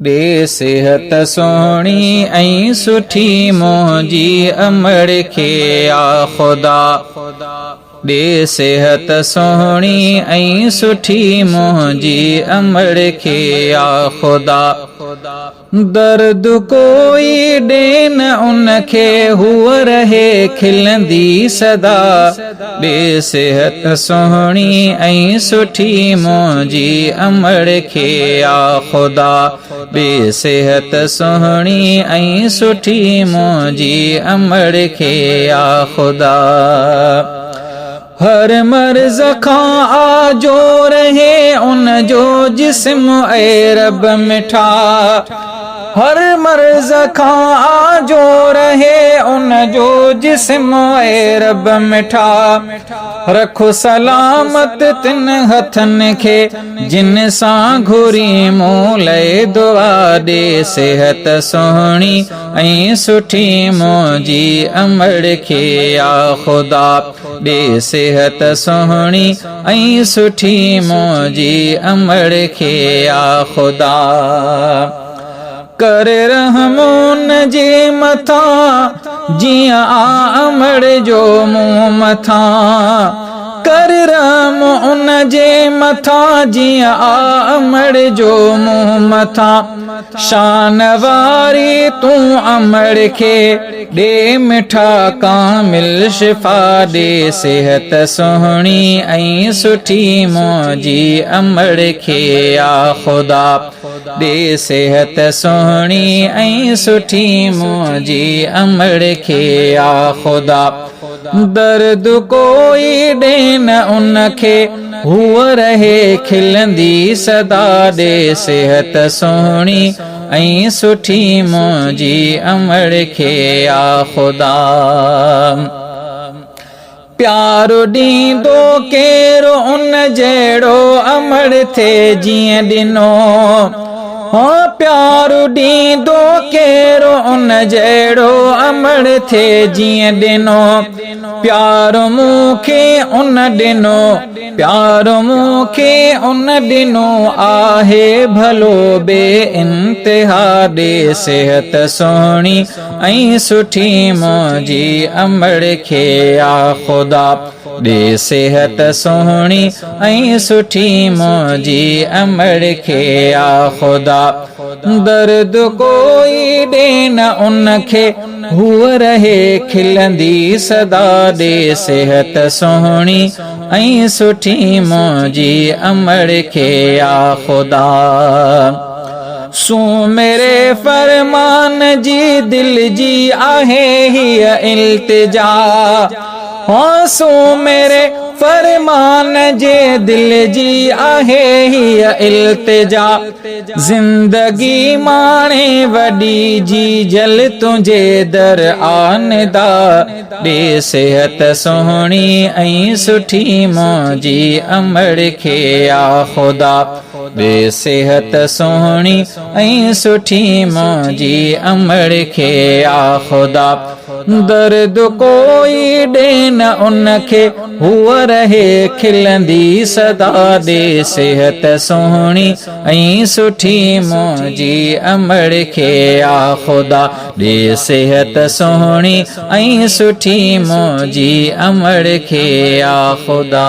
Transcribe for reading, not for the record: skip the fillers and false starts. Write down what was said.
ڏي صحت سهڻي ۽ سٺي منهنجي امڙ کي آ خدا. ڏي صحت سهڻي ۽ سٺي منهنجي امڙ کي آ خدا. درد ڪوئي ڏي نه ان کي هوء رهي کلندي سدا. ڏي صحت سهڻي ۽ سٺي منهنجي امڙ کي آ خدا. ڏي صحت سهڻي ۽ سٺي منهنجي امڙ کي آ خدا. هر مرض کان آجو رهي ان جو جسم اي رب مٺا. هر مرض کان آجو رهي ان جو جسم اي رب مٺا. رک سلامت تن هٿن کي جن سان گهري مون لئه دعا. ڏي صحت سهڻي ۽ سٺي منهنجي امڙ کي آ خدا. ڏي صحت سهڻي ۽ سٺي منهنجي امڙ کي آ خدا. ڪر رحم ان جي مٿان جيئن آ امڙ جو مون مٿان. ڪر رحم ان جي مٿان جيئن آ امڙ جو مون مٿان. شان واري تون امڙ کي ڏي مٺا ڪامل شفا. ڏي صحت سهڻي ۽ سٺي منهنجي امڙ کي آ خدا. ڏي صحت سهڻي ۽ سٺي منهنجي امڙ کي آ خدا. درد ڪوئي ڏي نه ان کي هوء رهي کلندي سدا. ڏي صحت سهڻي ۽ سٺي منهنجي امڙ کي آ خدا. پيار ڏيندو ڪير ان جهڙو امڙ ٿئي جيئن ڏنو. ها پيار ڏيندو ڪير ان جهڙو امڙ ٿئي جيئن ڏنو. پيار مون کي ان ڏنو، پيار مون کي ان ڏنو آهي ڀلو بي انتها. ڏي صحت سهڻي ۽ سٺي منهنجي امڙ کي آ خدا. ڏي صحت سهڻي ۽ سٺي منهنجي امڙ کي آ خدا. درد ڪوئي ڏي نه ان کي هوء رهي کلندي سدا. ڏي صحت سهڻي ۽ سٺي منهنجي امڙ کي آ خدا. سو ميري فرمان جي دل جي آهي هيء التجا. ها سو ميري فرمان جي دل جي آهي هيء التجا. زندگي ماڻي وڏي جي جل تنهنجي در آ ندا. ڏي صحت سهڻي ۽ سٺي منهنجي امڙ کي آ خدا. ڏي صحت سهڻي ۽ سٺي منهنجي امڙ کي آ خدا. درد ڪوئي ڏي نه ان کي هوء رهي کلندي سدا. ڏي صحت سهڻي ۽ سٺي منهنجي امڙ کي آ خدا. ڏي صحت سهڻي ۽ سٺي منهنجي امڙ کي آ خدا.